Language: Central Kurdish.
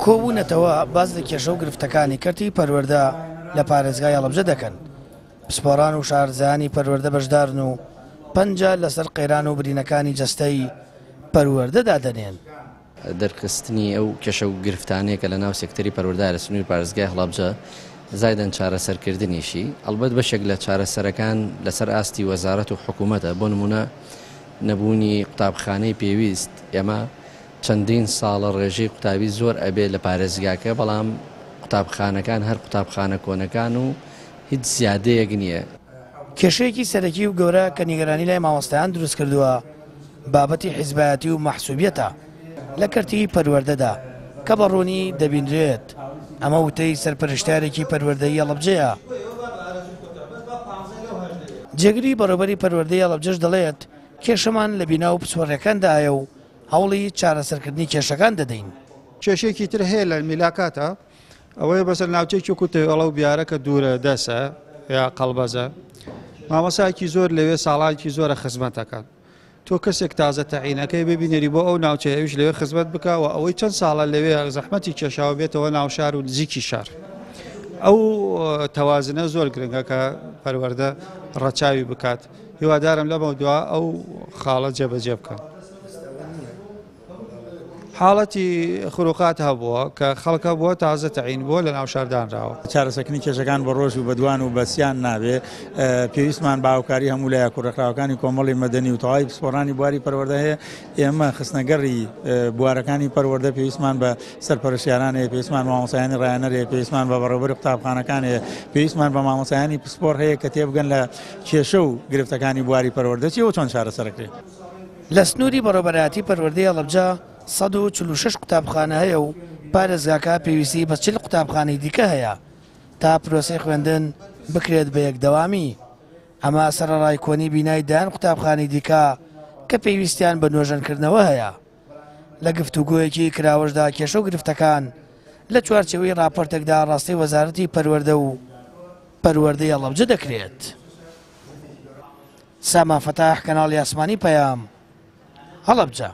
کۆبوونەتەوە باس لە کێشە و گرفتەکانی کەرتی پەروەردە لە پارێزگای هەڵەبجە دەکەن. پسپۆڕان و شارەزایانی پەروەردە بەشدارن و پەنجە لەسەر قەیران و برینەکانی جەستەی پەروەردە دادەنێن. دەرخستنی ئەو کێشە و گرفتانەیە کە لەناو سێکتەری پەروەردە لە سنووری پارێزگای هەڵەبجە زایدەن چارەسەرکردنیشی، ئەڵبەت بەشێک لە چارەسەرەکان لەسەر ئاستی وەزارەت و حکوومەتە، بۆ نموونە نەبوونی قوتابخانەی پێویست، ئێمە چەندین ساڵە ڕێژەی قوتابی زۆر ئەبێ لە پارێزگاکە، بەڵام قوتابخانەکان هەر قوتابخانە کۆنەکان و هیچ زیادەیەک نییە. کێشەیەکی سەرەکی و گەورە کە نیگەرانی لای مامۆستایان دروستکردووە بابەتی حیزبایەتی و مەحسوبیەتە لە کەرتی پەروەردەدا کە بە ڕوونی دەبینرێت، ئەمە وتەی سەرپەرشتیارێکی پەروەردەی هەڵەبجەیە. جێگری بەڕێوبەری پەروەردەی هەڵەبجەش دەڵێت، کێشەمان لە بینا و پسپۆڕیەکاندا هەیە و هەوڵی چارەسەرکردنی کێشەکان دەدەین. کێشەیەکی تر هەیە لە میلاکاتە ئەوەیە بەسەر ناوچەیەکی وەکو تەوێڵە و بیارە کە دوورە دەسە یا قەڵبەزە مامۆسایەکی زۆر لەوێ ساڵانێکی زۆرە خزمەت دەکات تۆ کەسێک تازە تەعینەکەی ببینەری بۆ ئەو ناوچەیە ئەویش لەوێ خزمەت بکە و ئەوەی چەند ساڵە لەوێ زەحمەتی کێشاوە بێتەوە ناو شار و نزیکی شار ئەو تەوازنە زۆر گرنگە کە پەروەردە ڕەچاوی بکات هیوادارم لەمە دوا ئەو خاڵە جێبەجێ بکەن. حاڵەتی خروقات هەبووە کە خەڵک هەبووە تازە تەعین بووە لە ناو شار دانراوە. چارەسەکردنی کێشەکان بە ڕۆژ و بە دوان و بە سیان نابێ، پێویستمان بە هاوکاری هەموو لایەک و ڕێکخراوەکانی کۆمەڵی مەدەنی و تەواوی پسپۆڕانی بواری پەروەردە هەیە، ئێمە خستنەگەڕی بوارەکانی پەروەردە پێویستمان بە سەرپەرشتیاران هەیە، پێویستمان بە مامۆستایانی ڕایەنەر هەیە، پێویستمان بە بەڕێوەبەری قوتابخانەکان هەیە، پێویستمان بە مامۆستایانی پسپۆڕ هەیە کە تێبگەن لە کێشە و گرفتەکانی بواری پەروەردە چییە و چۆن چارەسەرەکرێ. لە سنووری بەڕێوەبەرایەتی پەروەردەی هەڵەبجە 146 قوتابخانە هەیە و پارێزگاکە پێویستی بە 40 قوتابخانەی دیکە هەیە تا پرۆسەی خوێندن بکرێت بە یەک دەوامی. ئەمە سەرەڕای کۆنی بینای دەیان قوتابخانەی دیکە کە پێویستیان بە نۆژەنکردنەوە هەیە. لە گفتوگۆیەکی کراوەشدا کێشە و گرفتەکان لە چوارچێوەی راپۆرتێکدا ئاڕاستەی وەزارەتی پەروەردە و پەروەردەی هەڵەبجە دەکرێت. سامان فەتاح، کەناڵی ئاسمانی پەیام، هەڵەبجە.